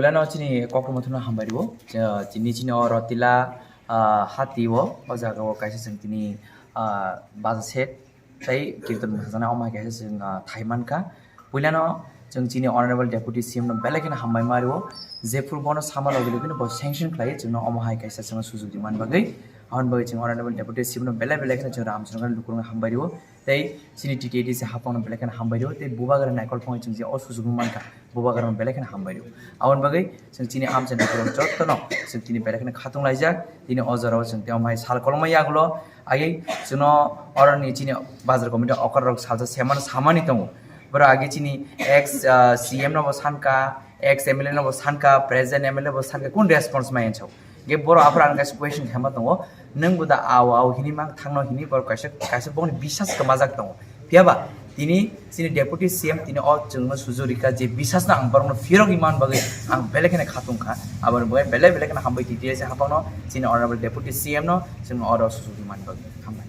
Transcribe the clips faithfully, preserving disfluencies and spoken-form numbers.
Belano chini kokrwma thumno hambai rwo. Chini, chini o Rotila, ah, hati o, o jaga o kaisa chwng tini, ah, baja set tei kirtan mwsajana omo hai kaisa chwng, ah, thai mankha. Puilano chwng chini Honorable Deputy C M no belai kheno hambai ma rwo. Jephuru bono sama logi logi no bo sanction khlai chwngno omo hai kaisa chwngno sujok di man bagwi. Aboni bagwi chwng Honorable Deputy C M no belai belai kheno chwng Ramchandra lukurokno hambai rwo. Tei chini T T A D C haphangno belai kheno hambai rwo, tei bubagra naikol phangwi chwng je o sujukno mankha, bubagrano belai kheno hambai rwo. Aboni bagwi chwng chini amchaini borok jottono chwng tini belai kheno khatung laijak, tini o jorao chwng tei omo hai sal kolokma yagulo, agwi chwngno oroni chini bazar committee okra rok salsa semano samani tongo. Borok agwi chini ex, ah, C M no bo sankha, ex M L A no bo sankha, present M L A bo sankha, kun response mai ansao? Ge borok aphuru ang kaisa question khaima tongo, nwng bo da ao ao hini mang thangno hini borok kaisa, kaisa bongni bisas kwmajak tongo. Phiya ba tini chini Deputy C M tini o chwngno sujuk rikha je bisasno ang borokno phirogwi man bagwi ang belai kheno khatung kha. Aboni bagwi belai belai kheno hambai T T A C haphangno chini Honorable Deputy C M no chwng oro sujukgwi man bagwi. Hambai.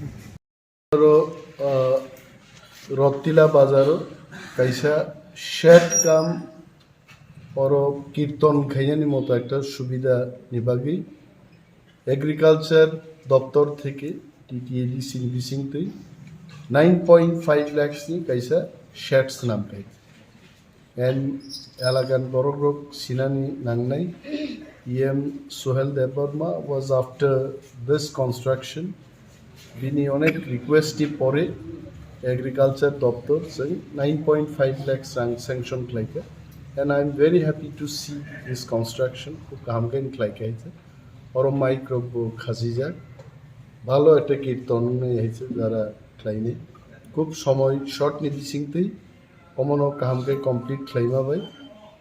Oro, ah, Rotila bazaro kaisa shed kam oro kirtan khainani moto ekta subida ni bagwi agriculture doptor theke T T A D C ni bisingtwi nine point five lakhs ni kaisa shed swnam khai. And elakan borok rok sinani nangnai, E M Suhel Debbarma was after this construction. Bini onek request ni pore agriculture doptor chwng nine point five lakhs rang sanction khlaikha. And I am very happy to see this construction. Khub kaham khe khlaikha hai. Oro mic rok bo khasijak. Bhalo ekta kirtan wngnai hai se jara khlainai. Khub somoi short ni bisingtwi omono kaham khe complete khlaima bai.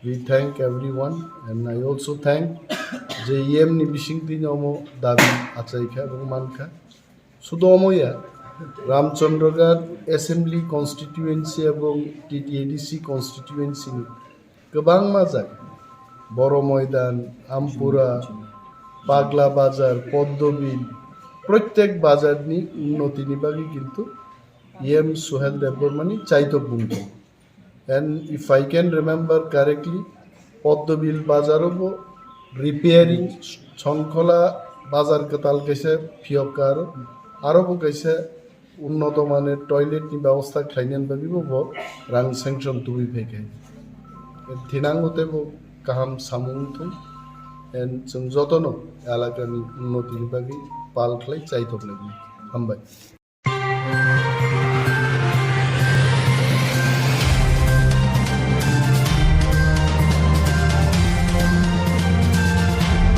We thank everyone and I also thank je E M ni bisingtwi no omo dabi achai kha ebong man kha. Sudo omo ya, Ramchandragarh Assembly Constituency ebong T T A D C Constituency ni kwbangma jaga, Boro Moidan, Ampura, Pagla Bazar, Poddobil, protyek bazar ni unnoti ni bagwi kintu E M Suhel Debbarma ni chaitok bung tongo. And if I can remember correctly, Poddobil bazar o bo repairing, Chongkhola bazar kwtal kaisa phiyok kar, aro bo kaisa unnoto mane toilet ni bebosta khlainani bagwi bo, bo rang sanction tubui phai kha. Thinango tei bo kaham samung thung, and chwng jotono elaka ni unnoti ni bagwi pal khlai chaitok nai. Hambai.